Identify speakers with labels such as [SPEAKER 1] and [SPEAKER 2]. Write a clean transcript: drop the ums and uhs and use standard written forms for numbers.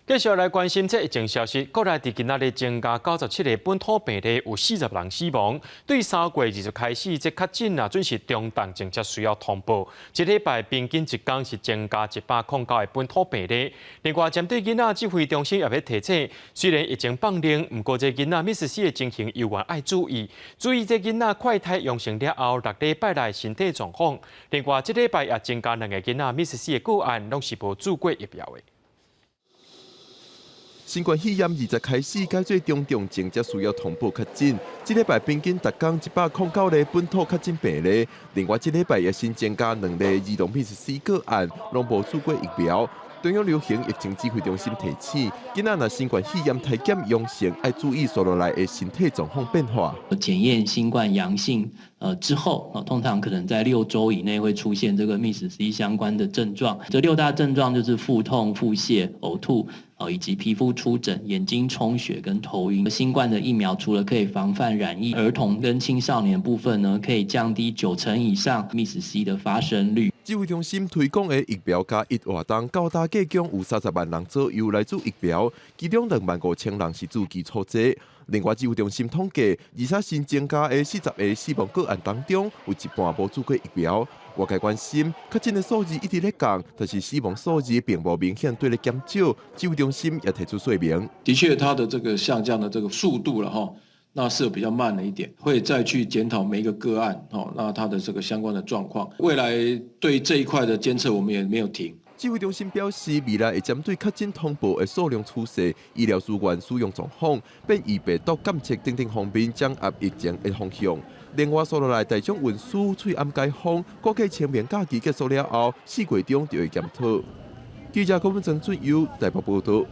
[SPEAKER 1] 繼續來關心這疫情消息，國內佇今仔日增加97個本土病例，有40人死亡。對3月20開始，這確診啊，準是中重症才需要通報。這禮拜平均一工是增加109個本土病例。另外，針對囡仔指揮中心也欲提醒，雖然疫情放寬，毋過這囡仔MIS-C 的情形猶原愛注意，注意這囡仔快篩陽性了後6禮拜內身體狀況。另外，這禮拜也增加兩个囡仔MIS-C 的個案，攏是無注過疫苗的。
[SPEAKER 2] 新冠肺炎二十開始改做中重症，才需要通報確診。這禮拜平均逐工109例本土確診病例，另外這禮拜也新增加兩例兒童MIS-C 個案，攏無注過疫苗。中央流行疫情指揮中心提醒，囡仔若新冠肺炎篩檢陽性，愛注意紲落來的身體狀況變化。
[SPEAKER 3] 檢驗新冠陽性，之後，通常可能在6周以內會出現這個 MIS-C 相關的症狀。這六大症狀就是腹痛、腹瀉、嘔吐，以及皮膚出疹、眼睛充血跟頭暈。新冠的疫苗除了可以防範染疫，兒童跟青少年部分呢，可以降低9成以上 MIS-C 的發生率。
[SPEAKER 2] 指揮中心推廣的疫苗加一活動，到今計共有30萬人左右來注疫苗，其中2萬5千人是注基礎劑。另外，指揮中心統計，二三新增加的40個死亡個案當中，有一半無注過疫苗。外界關心，確診的數字一直咧降，但是死亡數字並無明顯對咧減少。指揮中心也提出說明，
[SPEAKER 4] 的確，它的這個下降的這個速度了哈，那是比較慢了一點，會再去檢討每一個個案，哦，那它的這個相關的狀況，未來對這一塊的監測，我們也沒有停。
[SPEAKER 2] 指揮中心表示，未來會針對確診通報的數量趨勢、醫療資源使用狀況、變異病毒監測等等方面，掌握疫情的方向。另外，紲落來大眾運輸翠暗解封，估計清明假期結束了後，4月中就會檢討。記者郭文曾俊優台北報道。